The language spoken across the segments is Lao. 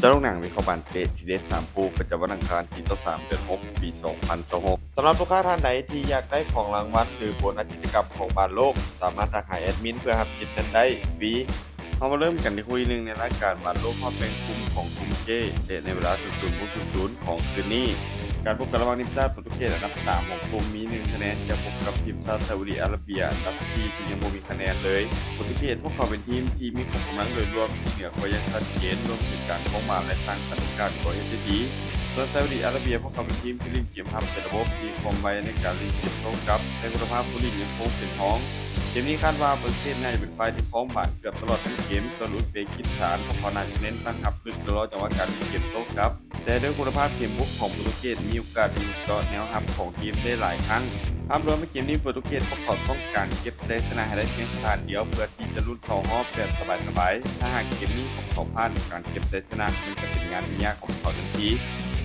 ຈະລົງໜັງວິເຄາະບານເຕະທີເດັດສາມຄູ່ ປະຈຳວັນອັງຄານທີຊາວສາມ ເດືອນຫົກ ປີສອງພັນຊາວຫົກ. ສຳລັບລູກຄ້າທ່ານໃດທີ່ຢາກໄດ້ຂອງລາງວັນ ຫຼື ໂບນັດກິດຈະກຳຂອງບານໂລກ, ສາມາດທັກຫາແອດມິນເພື່ອຮັບສິດນັ້ນໄດ້ຟຣີ. ເຮົາມາເລີ່ມກັນທີ່ຄູ່ທີໜຶ່ງ ໃນລາຍການບານໂລກຮອບແບ່ງກຸ່ມຂອງກຸ່ມ J ເຕະໃນເວລາ ສູນສູນ ຂອງຄືນນີ້. ການພົບກັນລະຫວ່າງທີມຊາດໂປຣຕຸເກດອັນດັບສາມຂອງກຸ່ມມີໜຶ່ງຄະແນນ ຈະພົບກັບທີມຊາດຊາອຸດີອາຣາເບຍອັນດັບສີ່ທີ່ຍັງບໍ່ມີຄະແນນເລີຍ. ໂປຣຕຸເກດພວກເຂົາເປັນທີມທີ່ມີຂອງກຳລັງໂດຍລວມທີ່ເໜືອກວ່າຢ່າງຊັດເຈນ ລວມເຖິງການຄອງບານ ແລະ ສ້າງສະຖານະການກໍເຮັດໄດ້ດີ. ສ່ວນຊາອຸດີອາຣາເບຍພວກເຂົາເປັນທີມທີ່ຫຼິ້ນເກມຮັບເປັນລະບົບ ມີຄວາມໄວໃນການຫຼິ້ນເກມໂຕ້ກັບ ແຕ່ຄຸນນະພາບຜູ້ຫຼິ້ນຍັງຄົງເປັນຮອງ. ເກມນີ້ຄາດວ່າໂປຣຕຸເກດໜ້າຈະເປັນຝ່າຍທີ່ຄອງບານເກືອບຕະຫຼອດທັງເກມ, ສ່ວນອຸສເບກິສຖານພວກເຂົາໜ້າຈະເນັ້ນຕັ້ງຮັບລຶກ ແລະ ລໍຈັງຫວະການຫຼິ້ນເກມໂຕ້ກັບ. ແຕ່ດ້ວຍຄຸນນະພາບເກມບຸກຂອງໂປຣຕຸເກດ ມີໂອກາດທີ່ຈະເຈາະແນວຮັບຂອງທີມໄດ້ຫຼາຍຄັ້ງ. ພາບລວມໃນເກມນີ້ ໂປຣຕຸເກດພວກເຂົາຕ້ອງການເກັບໄຊຊະນະໃຫ້ໄດ້ພຽງສະຖານດຽວ ເພື່ອທີ່ຈະຫຼຸດເຂົ້າຮອບແບບສະບາຍໆ. ຖ້າຫາກເກມນີ້ພວກເຂົາພາດ, ການເກັບໄຊຊະນະມັນຈະເປັນງານທີ່ຍາກຂອງພວກເຂົາທັນທີ.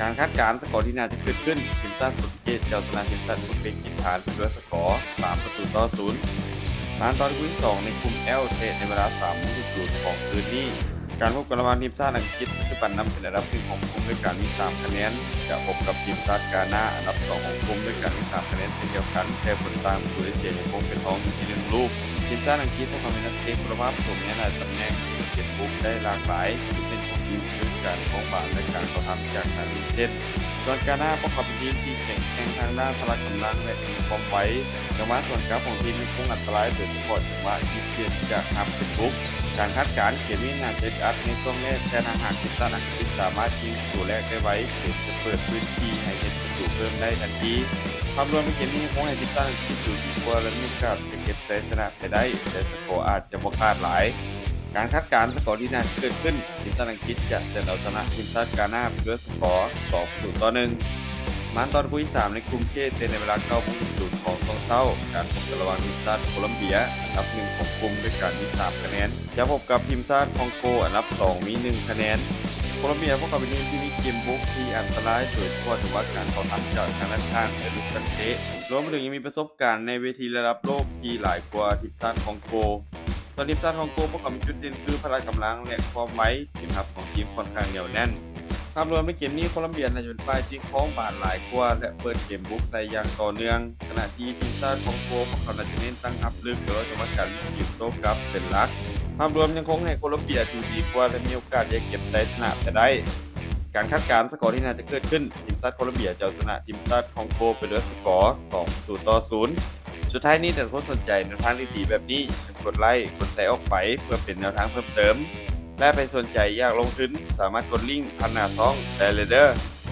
ການຄາດການສະກໍທີ່ໜ້າຈະເກີດຂຶ້ນ, ທີມຊາດໂປຣຕຸເກດຈະເອົາຊະນະທີມຊາດອຸສເບກິສຖານດ້ວຍສະ ກໍສາມປະຕູຕໍ່ສູນ. ມາຕໍ່ຄູ່ທີສອງໃນກຸ່ມ L ເຕະໃນເວລາສາມໂມງສູນຂອງຄືນນີ້. ການພົບກັນລະຫວ່າງທີມຊາດອັງກິດ ປັດຈຸບັນນຳເປັນອັນດັບໜຶ່ງຂອງກຸ່ມດ້ວຍການມີສາມຄະແນນ ຈະພົບກັບທີມຊາດການາອັນດັບສອງຂອງກຸ່ມດ້ວຍການມີສາມຄະແນນເຊັ່ນດຽວກັນ, ແຕ່ຜົນຕ່າງປະຕູໄດ້ເສຍຍັງຄົງເປັນຮອງຢູ່ທີ່ໜຶ່ງລູກ. ທີມຊາດອັງກິດພວກເຂົາມີນັກເຕະຄຸນນະພາບສູງໃນຫຼາຍຕຳແໜ່ງ, ເຮັດເກມບຸກໄດ້ຫຼາກຫຼາຍ, ຈຸດເດັ່ນຂອງທີມຄືການຄອງບານ ແລະ ການເຂົ້າທຳຈາກນັກຫຼິ້ນເສັ້ນ. ສ່ວນການາພວກເຂົາເປັນທີມທີ່ແຂງແກ່ງທາງດ້ານພະລະກຳລັງ ແລະ ມີຄວາມໄວ. ຈັງຫວະສວນກັບຂອງທີມຍັງຄົງອັນຕະລາຍ ໂດຍສະເພາະຈັງຫວະທີ່ປ່ຽນຈາກຮັບເປັນບຸກ. ການຄາດການເກມນີ້ໜ້າຈະອຶດອັດໃນຊ່ວງແລກ, ແຕ່ຖ້າຫາກທີມຊາດອັງກິດສາມາດຍິງປະຕູແລກໄດ້ໄວ, ເກມຈະເປີດພື້ນທີ່ໃຫ້ເຮັດປະຕູເພີ່ມໄດ້ທັນທີ. ພາບລວມໃນເກມນີ້ຍັງຄົງໃຫ້ທີມຊາດອັງກິດຢູ່ດີກວ່າ ແລະ ມີໂອກາດຈະເກັບໄຊຊະນະໄປໄດ້, ແຕ່ສະກໍອາດຈະບໍ່ຂາດຫຼາຍ. ການຄາດການສະກໍທີ່ໜ້າຈະເກີດຂຶ້ນ, ທີມຊາດອັງກິດຈະເສີດເອົາຊະນະທີມຊາດການາໄປດ້ວຍສະກໍສອງປະຕູຕໍ່ໜຶ່ງ. ມາຕໍ່ຄູ່ທີສາມໃນກຸ່ມ K ເຕະໃນເວລາເກົ້າໂມງສູນຂອງຊ່ວງເຊົ້າ. ການພົບກັນລະຫວ່າງທີມຊາດໂຄລັມເບຍ ອັນດັບໜຶ່ງຂອງກຸ່ມດ້ວຍການມີສາມຄະແນນ ຈະພົບກັບທີມຊາດຄອງໂກ ອັນດັບສອງມີໜຶ່ງຄະແນນ. ໂຄລັມເບຍພວກເຂົາເປັນທີມທີ່ມີເກມບຸກທີ່ອັນຕະລາຍ ໂດຍສະເພາະຈັງຫວະການເຂົ້າທຳຈາກທາງດ້ານຂ້າງ ແລະ ລູກນັກເຕະ ລວມໄປເຖິງຍັງມີປະສົບການໃນເວທີລະດັບໂລກທີ່ຫຼາຍກວ່າທີມຊາດຄອງໂກ. ສ່ວນທີມຊາດຄອງໂກ ພວກເຂົາມີຈຸດເດັ່ນຄືພະລະກຳລັງ ແລະ ຄວາມໄວ. ເກມຮັບຂອງທີມຂ້ອນຂ້າງໜຽວແໜ້ນ. ພາບລວມໃນເກມນີ້ ໂຄລັມເບຍໜ້າຈະເປັນຝ່າຍທີ່ຄອງບານຫຼາຍກວ່າ ແລະ ເປີດເກມບຸກໃສ່ຢ່າງຕໍ່ເນື່ອງ, ຂະນະທີ່ທີມຊາດຄອງໂກ ພວກເຂົາໜ້າຈະເນັ້ນຕັ້ງຮັບເລິກ ແລະ ຈັງຫວະການເຫຼັ້ນເກມໂຕ້ກັບເປັນຫຼັກ. ພາບລວມຍັງຄົງໃຫ້ໂຄລັມເບຍຢູ່ດີກວ່າ ແລະ ມີໂອກາດທີ່ຈະເກັບໄຊຊະນະໄປໄດ້. ການຄາດການສະກໍທີ່ໜ້າຈະເກີດຂຶ້ນ, ທີມຊາດໂຄລັມເບຍຈະເອົາຊະນະທີມຊາດຄອງໂກໄປດ້ວຍສະກໍສອງປະຕູຕໍ່ສູນ. ສຸດທ້າຍນີ້ ຖ້າທຸກຄົນສົນໃຈແນວທາງດີໆແບບນີ້, ກົດໄລ້, ກົດແຊອອກໄປເພື່ອເປັນແນວທາງເພີ່ມເຕີມ ແລະ ໃຜສົນໃຈຢາກລົງທຶນ, ສາມາດກົດລິ້ງຜ່ານໜ້າຊ່ອງໄດ້ເລີຍເດີ້.